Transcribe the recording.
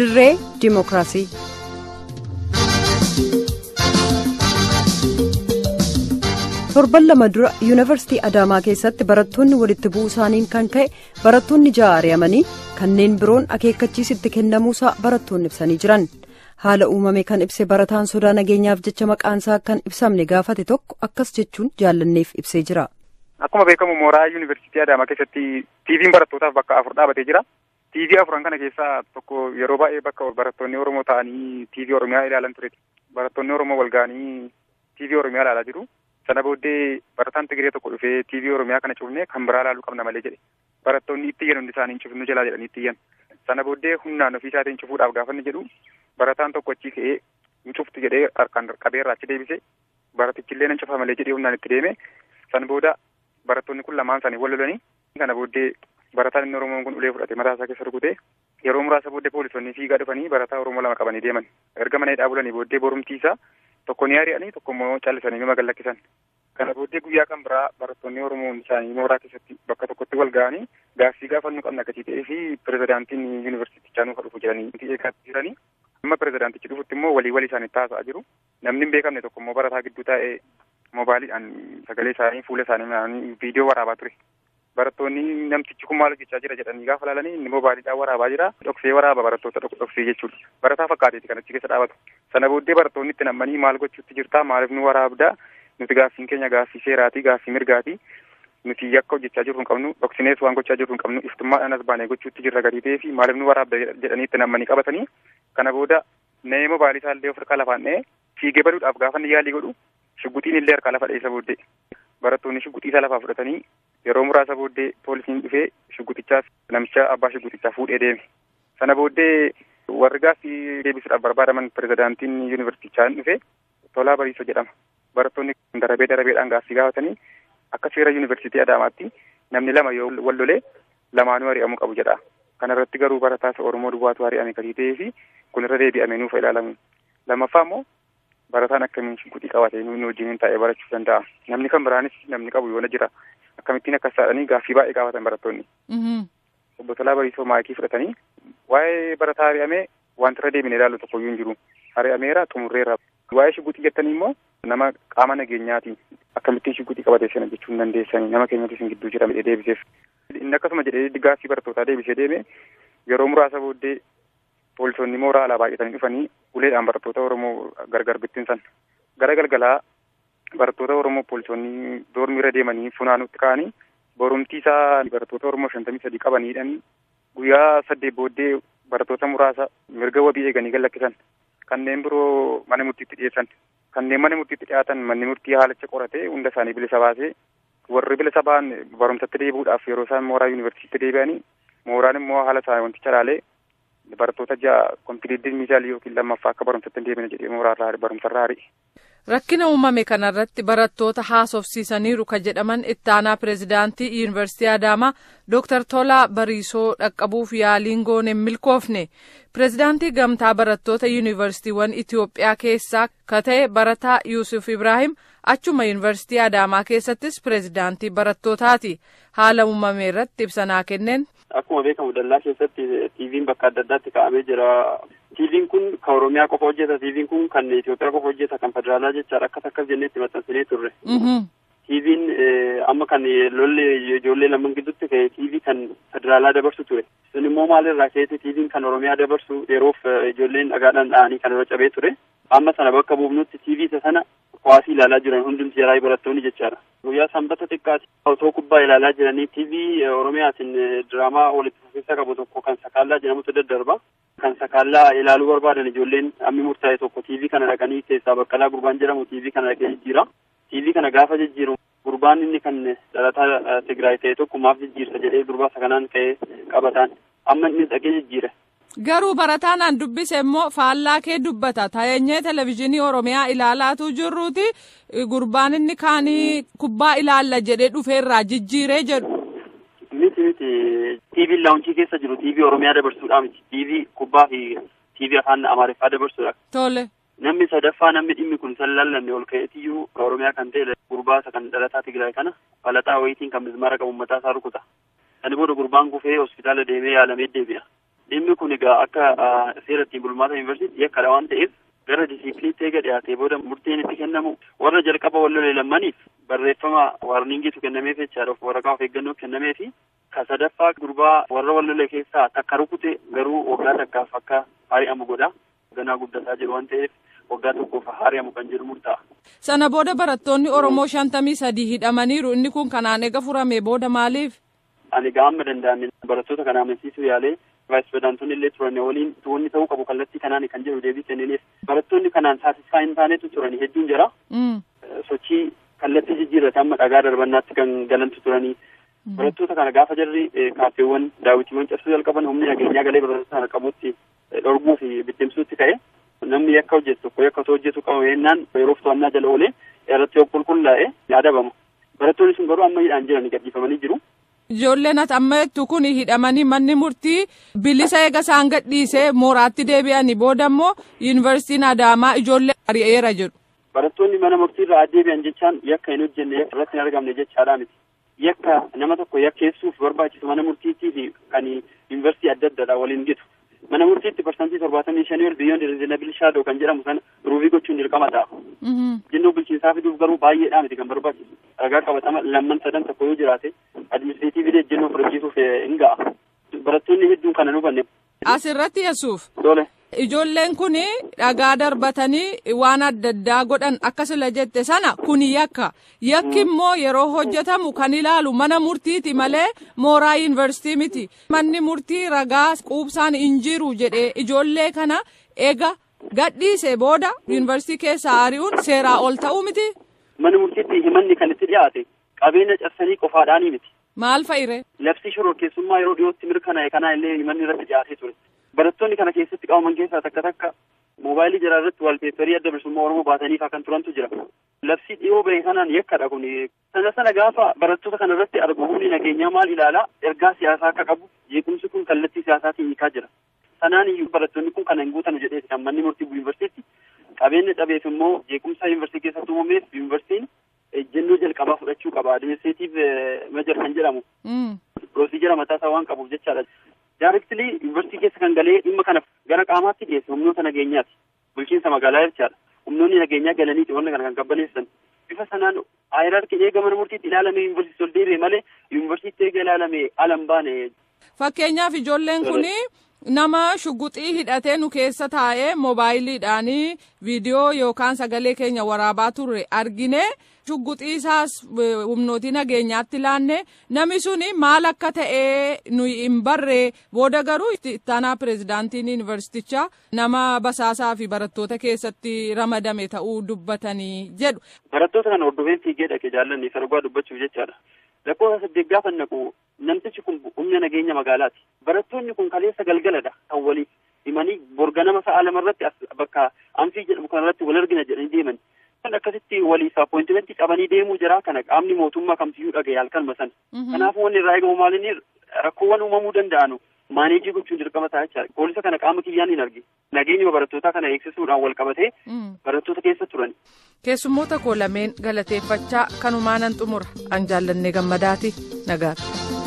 Dirree Dimookiraasii. Torban lama dura Yuunivarsiitii Adaamaa keessatti barattoonni walitti bu'uu isaaniin kan ka'e barattoonni ja'a ari'amanii kanneen biroon akeekkachiisitti kennamuusaa barattoonni ibsanii jiran. Haala uumame kan ibse barataan sodaa nageenyaaf jecha maqaansaa kan ibsamne gaafate tokko akkas jechuun jaallanneef ibsee jira. Akkuma beekamu mooraa Yuunivarsiitii Adaamaa keessatti TV'n barattootaaf bakka afur dhaabatee jira. TV afuran kana keessaa tokko yeroo baay'ee bakka barattoonni Oromoo ta'anii TV Oromiyaa ilaalan ture. Barattoonni Oromoo wal ga'anii TV Oromiyaa ilaalaa jiru. Sana booddee barataan Tigiree tokko dhufee TV Oromiyaa kana cufnee kan biraa ilaaluu qabna malee jedhe. Barattoonni itti iyyan hundi isaanii hin cufnu jalaa jedhanii itti iyyan. Sana booddee humnaan ofii isaatiin cufuudhaaf gaafa inni jedhu barataan tokko achii ka'ee hin cuftu jedhee harkaan qabeerraa achi deebise. Baratichillee nan cufa malee jedhee humnaan itti deeme. Sana booda barattoonni kun lamaan isaanii wal lolanii kana booddee barataan inni Oromoon kun ulee fudhate mataa isaa keessa rukute. Yeroo muraasa booddee poolisoonni fiigaa dhufanii barataa Oromoo lama qabanii deeman. Erga mana hidhaa bulanii booddee borumtii isaa tokko ni ari'anii tokko immoo callisanii nama gad lakkisan. Kana booddee guyyaa kan biraa barattoonni Oromoo isaanii mooraa keessatti bakka tokkotti wal ga'anii gaaffii gaafannuu qabna gatii ta'ee fi pirezidaantiin yuunivarsiitichaa nuuf dhufu jedhanii eegaa jiranii. Amma pirezidaantichi dhufutti immoo walii walii isaanii taasisaa jiru. Namni hin beekamne tokko immoo barataa gidduu taa'ee moobaayiliidhaan sagalee isaanii fuula isaanii viidiyoo waraabaa ture. Barattoonni namtichi kun maal hojjechaa jira jedhanii gaafa ilaalanii inni moobaayiliidhaan waraabaa jira. Dhoksee waraaba barattoota dhoksee jechuudha. Barataa fakkaateeti kan achi keessa dhaabatu. Sana booddee barattoonni itti nammanii maal gochuutti jirtaa, maaliif nu waraabdaa, nuti gaaffiin keenya gaaffii seeraatii, gaaffii mirgaatii, nuti yakka hojjechaa jirru hin qabnu, dhoksinees waan gochaa jirru hin qabnu, iftummaadhaan as baanee gochuutti jirra gadi ta'ee fi maaliif nu waraabda jedhanii itti nammanii qabatanii. Kana booda na'ee moobaayilii isaallee of harkaa lafaan dha'ee fiigee baduudhaaf gaafa inni yaalii godhu shugguxiin illee harkaa lafa dheessa booddee barattoonni shugguxii isaa lafaa fudhatanii yeroo muraasa booddee poolisiin dhufee shugguxichaas namicha abbaa shugguxichaa fuudhee deeme. Sana booddee warri gaaffii deebisuudhaaf barbaadaman pirezidaantiin yuunivarsiitichaa hin dhufe Tolaa Bariisoo jedhama. Barattoonni darabee darabeedhaan gaaffii gaafatanii akka seera yuunivarsiitii Adaamaatti namni lama yoo wal lolee lamaanuu ari'amuu qabu jedha. Kana irratti garuu barataa Oromoo duwwaatu ari'ame gatii ta'ee fi kun irra deebi'amee nuuf ilaalamu. Lammaffaa immoo barataan akkamiin shugguxii qabatee nu wajjin taa'ee barachuu danda'a. Namni kan biraanis namni qabu yoona jira. Akkamittiin akkas taa'anii gaaffii baay'ee gaafatan barattoonni. Obbo Tolaa Bariisoo maayikii fudhatanii waa'ee barataa ari'amee wanti irra deebinee ilaallu tokkoyyuu hin jiru. Ari'ameera, xumurreera. Waa'ee shugguxii jettanii immoo nama qaama nageenyaati. Akkamittiin shugguxii qabatee sana jechuu hin dandeessanii, nama keenyatu isin gidduu jira jedhee deebiseef. Inni akkasuma jedhee gaaffii barattootaa deebisee deeme. Yeroo muraasa booddee poolisoonni mooraa alaa baay'atanii dhufanii uleedhaan barattoota Oromoo gargar bittinsan. Gara galgalaa barattoota Oromoo poolisoonni doormiirra deemanii funaanutti ka'anii borumtii isaa barattoota Oromoo 53 qabaniidhaan guyyaa 8 booddee barattoota muraasa mirga wabii eeganii gad lakkisan. Kanneen biroo mana murtiitti dhiyeessan. Kanneen mana murtiitti dhiyaatan manni murtii haalicha qoratee hunda isaanii bilisa baasee warri bilisa ba'an barumsatti deebi'uudhaaf yeroo isaan mooraa yuunivarsiitiitti deebi'anii mooraan immoo haala isaa wanticha ilaalee barattoota 6 kompiliitii miisaalii yookiin lammaffaa akka barumsatti hin deebine jedhee mooraarraa barumsarraa ari'e. Rakkina uumame kanarratti barattoota haasofsiisaniiru kan jedhaman ittaanaa pirezidaantii Yuunivarsiitii Adaamaa Dooktar Tolaa Bariisoo dhaqqabuuf yaaliin goone hin milkoofne. Pirezidaantii Gamtaa Barattoota Yuunivarsiitiiwwan Itoophiyaa keessaa ka ta'e barataa Yuusuf Ibraahim achuma Yuunivarsiitii Adaamaa keessattis pirezidaantii barattootaati. Haala uumame irratti ibsanaa kenneen. Akkuma beekamu dallaa keessatti TV'n bakka adda addaatti kaa'amee jira. TV'n kun kan Oromiyaa qofa hojjeta, TV'n kun kan Itoophiyaa qofa hojjeta, kan federaalaa jechaadha. Akkas akkas jennee itti maxxansinee turre. TV'n amma kan lolli ijoollee lamaan gidduutti ka'e TV kan federaalaa dabarsu ture. Sun immoo maalirraa ka'eeti TV'n kan Oromiyaa dabarsu yeroof ijoolleen dhagaadhaan dha'anii kan irra cabee ture. Amma sana bakka buufnutti TV isa sana kuwaasii ilaalaa jiran hundumti jaraa barattoonni jechaadha. Guyyaa sanbata xiqqaati otoo kubbaa ilaalaa jiranii TV Oromiyaatiin diraamaa walitti fufiinsa qabu tokko kan Sakaallaa jedhamutu daddarba. Kan Sakaallaa ilaaluu barbaadan ijoolleen hammi murtaa'e tokko TV kana dhaqanii keessaa Baqqalaa gurbaan jedhamu TV kana dhaqee jijjiira. TV kana gaafa jijjiiru gurbaan inni kan dhalataa Tigraay ta'e tokko maaf jijjiirsa jedhee gurbaa isa kanaan ka'ee qabataan. Amma inni dhaqee jijjiira. Garuu barataan an dubbise immoo faallaa kee dubbata. Teenyee televizyiinii Oromiyaa ilaalaatu jirruuti gurbaan inni kaanii kubbaa ilaalla jedhee dhufeerraa jijjiiree jedhu. Miti miti. TV laawunchii keessa jiru TV Oromiyaa dabarsuudhaa miti. TV kubbaa fi TV afaan Amaariffaa dabarsuudha. Tole. Namni sadaffaa namni dhimmi kun san laallanne ol ka'eetiyyuu Oromiyaa kan ta'e gurbaa isa kan dhalataa Tigraay kana falaxaa wayiitiin kan mismaara qabu mataa isaa rukuta. Ani booda gurbaan kufee hospitaala deemee yaalamee deebi'a. Dhimmi kun egaa akka seera ittiin bulmaata yuunivarsiitii yakkadha waan ta'eef gara disiipiliitti eega dhiyaatee booda murteen itti kennamu warra jalqaba wal lole lammaniif barreeffama waarningiitu kennameef jechaadha. Waraqaa of eeggannoo kennameefi ka sadaffaa gurbaa warra wal lole keessaa takka rukute garuu waggaa takkaaf akka ari'amu godha. Ganaa guddataa jiru waan ta'eef waggaa tokkoof ari'amu kan jedhu murtaa'a. Sana booda barattoonni Oromoo 53 hidhamaniiru. Inni kun kanaan eega furame booda maaliif? Ani amma danda'ame barattoota kana amansiisuu yaalee vaayis pirezidaantonni illee turan waliin wanni ta'uu qabu kallattii kanaan kan jedhu deebii kennaniif barattoonni kanaan satisfaa hin taanetu turani hedduun jira. Sochii kallattii jijjiirrate amma dhagaa darbannaatti kan galantu turanii. Barattoota kana gaafa jarri kaaffeewwan daawwitiiwwan cabsuu jalqaban humni nageenyaa galee barattoota kana qabutti dhorguu fi bittimsuutti ka'e. Namni yakka hojjetu tokko yakka osoo hojjetu qabu yennaan yeroof to'annaa jala oolee irratti yoo qulqullaa'e adabama. Barattoonni sun garuu amma hidhaan jiran gadhiifamanii jiru. Ijoolleen ati amma jettu kun hidhamanii manni murtii bilisa eega isaan gadhiisee mooraatti deebi'anii booda immoo yuunivarsiitiin Adaamaa ijoollee ari'eera jedhu. Barattoonni mana murtiirraa deebi'an jechaan yakka hin hojjenne irratti hin argamne jechaadhaa miti. Yakka nama tokko yakkeessuuf barbaachisu mana murtiitii fi kan yuunivarsiitii adda addaadha waliin gitu. Mana murtiitti 75% ol beyond reasonable shadow kan jedhamu sana ruuvii gochuun dirqama ta'a. Jennuu bulchiinsaa fiduuf garuu baay'eedhaa miti kan barbaachisu. Ragaa qabatama lamman sadan tokko yoo jiraate administreetiivii ejjennoo fudhachiisuuf hin ga'a. Barattoonni hedduun kana hubanne. Asirratti Yesuuf. Tole. Ijoolleen kun dhagaa darbatanii waan adda addaa godhan akka sila jette sana kun yakka. Yakki immoo yeroo hojjetamu kan ilaalu mana murtiiti malee mooraa yuunivarsiitii miti. Manni murtii ragaa quubsaan hin jiru jedhee ijoollee kana eega gadhiise booda yuunivarsiitii keessaa ari'uun seeraa ol ta'uu miti. Mana murtiitti himanni kan itti dhiyaate qabeenya cabsanii qofaadhaanii miti. Maal fa'ire? Labsii shororkeessummaa yeroo dhiyootti mirkanaa'e kanaa illee himanni irratti dhiyaatee ture. Barattoonni kana keessatti qabaman keessaa takka takka moobaayilii jara irratti waalpeeperii adda bilisummaa Oromoo baatanii faa kan turantu jira. Labsii dhiyoo bahe kanaan yakkadha kun. Sana sana gaafa barattoota kana irratti argu humni nageenyaa maal ilaalaa ergaa siyaasaa akka qabu jeequmsi kun kallattii siyaasaatiin hiikaa jira. Sanaan iyyuu barattoonni kun kana hin guutanu jedhee kan manni murtii yuunivarsiitii qabeenya cabeef immoo jeequmsa yuunivarsiitii keessatti uumameef yuunivarsiitiin ejjennoo jalqabaa fudhachuu qaba. Administreetiiv mejar kan jedhamu. Piroosiijara mataasaa waan qabuuf jechaadha. Daarektilii yuunivarsiitii keessa kan galee dhimma kana gara qaamaatti dhiyeesse humnoota nageenyaati. Bulchiinsa magaalaa jechaadha. Humnoonni nageenyaa galanii wanna kana kan qabbaneessan. Bifa sanaan ayiraarkii eega mana murtiitti ilaalame yuunivarsiitii ol deebi'e malee yuunivarsiitii eega ilaalame ala hin baane. Fakkeenyaaf ijoolleen kun nama shuguxii hidhatee nu keessa taa'ee moobaayiliidhaan viidiyoo yookaan sagalee keenya waraabaa turre argine shuguxii isaas humnootii nageenyaatti laanne namni suni maal akka ta'ee nuyi hin barre booda garuu ittaanaa pirezidaantiin yuunivarsiitichaa nama basaasaa fi barattoota keessatti ramadame ta'uu dubbatanii jedhu. Barattoota kana hordofeen fiigee dhaqe jaallanni sargaa dubbachuuf jechaadha. Lakkoofsa 8 gaafa naqu namtichi kun humna nageenya magaalaati. Barattoonni kun kaleessa galgaladha kan waliif himanii borganama sa'a 2 irratti bakka amfii jedhamu kanarratti wal argina jedhanii deeman. Kan akkasitti waliif appointimentii qabanii deemuu jira kana qaamni mootummaa kamtiyyuu dhagaye halkanuma sana. Kanaafuu wanni irraa eegamu maalinni rakkoowwan uumamuu danda'anu maaneejii gochuun dirqama ta'a jechaadha. Poolisa kana qaama kiyyaan hin arge. Nageenyuma barattootaa kana eegsisuudhaan wal qabatee barattoota keessa turan. Keessummoota koo lameen galateeffachaa kanumaan nan xumura. An jaallannee gammadaati nagaatti.